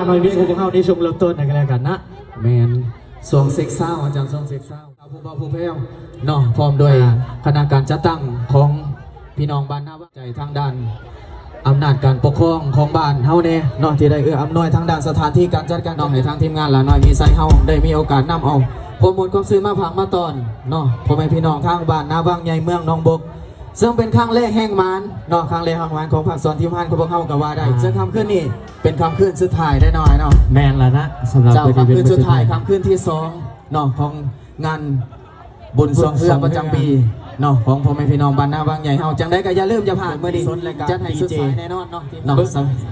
ໜ້ອຍມີຂອງພວກເຮົາໃນຊ່ວງເລີ່ມຕົ້ນໃຫ້ກັນແລ້ວກັນນະ. ແມ່ນ ຊ່ວງເຊັກຊາວ ອາຈານ ຊ່ວງເຊັກຊາວ ຜູ້ບ່າວຜູ້ແພ້ວເນາະ ພ້ອມດ້ວຍຄະນະການຈັດຕັ້ງຂອງພີ່ນ້ອງບ້ານນາວັງໃຈ ທາງດ້ານອຳນາດການປົກຄອງຂອງບ້ານເຮົາແດ່ເນາະ ທີ່ໄດ້ເອື້ອອຳນວຍທາງດ້ານສະຖານທີ່ການຈັດການເນາະ ໃຫ້ທາງທີມງານຫຼ້ານ້ອຍມີໄຊເຮົາໄດ້ມີໂອກາດນຳເອົາຂໍ້ມູນຄວາມຊື່ມາຝາກມາຕ້ອນເນາະ ພໍ່ແມ່ພີ່ນ້ອງທາງບ້ານນາວັງໃຫຍ່ ເມືອງໜອງບົກ ເຊິ່ງເປັນຄັ້ງແລກແຫ່ງໝານເນາະ ຄັ້ງແລກແຫ່ງໝານຂອງພາກສ່ວນທີມງານຂອງພວກເຮົາກໍວ່າໄດ້ ອ່າ ເຊິ່ງຄ່ຳຄືນນີ້ເປັນຄ່ຳຄືນສຸດທ້າຍໄດ້ນ້ອຍເນາະ. ແມ່ນລະນະ ສຳລັບ ເຈົ້າ ຄ່ຳຄືນສຸດທ້າຍ ຄ່ຳຄືນທີສອງເນາະ ຂອງງານບຸນຊ່ວງເຮືອປະຈຳປີເນາະ ຂອງພໍ່ແມ່ພີ່ນ້ອງບ້ານນາວັງໃຫຍ່ເຮົາ. ຈັ່ງໃດກໍຢ່າລືມຢ່າພາດ ມື້ນີ້ຈັດໃຫ້ສຸດສາຍແນ່ນອນເນາະ ເນາະ. ເມື່ອ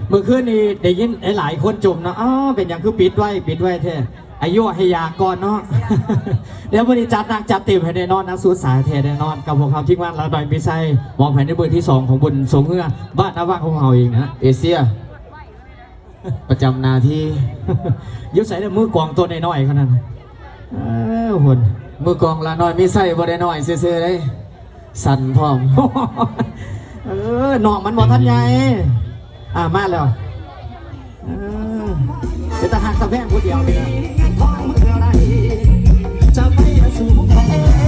ເມື່ອຄືນນີ້ໄດ້ຍິນຫຼາຍໆຄົນຈົ່ມເນາະ ອ້າວ ເປັນຫຍັງຄືປິດໄວ້ ປິດໄວ້ແທ້ ອາຍຸໃຫ້ຢາກ່ອນເນາະ. ດຽວມື້ນີ້ຈັດໜັກຈັດເຕັມໃຫ້ແນ່ນອນນະ ສຸດສາຍແທ້ແນ່ນອນ ກັບພວກເຮົາທີມງານລາວນ້ອຍມີໄຊ ມອບໃຫ້ໃນມື້ທີສອງຂອງບຸນຊ່ວງເຮືອບ້ານນາວັງຂອງເຮົາເອງນະ. ເອເຊຍ ປະຈຳໜ້າທີ່ ຢູ່ໃສລະ ມືກອງຕົວນ້ອຍໆຂະໜາດນັ້ນ. ເອີ ພຸ້ນ ມືກອງລາວນ້ອຍມີໄຊບໍ່ໄດ້ນ້ອຍຊື່ໆເດ້ ສັ່ນພ້ອມ. ເອີ ນ້ອງມັນບໍ່ທັນໃຫຍ່. ອ່າ ມາແລ້ວ. ເອີ ເປັນຕາຮັກຕາແພງຜູ້ດຽວນີ້ນະ. ເ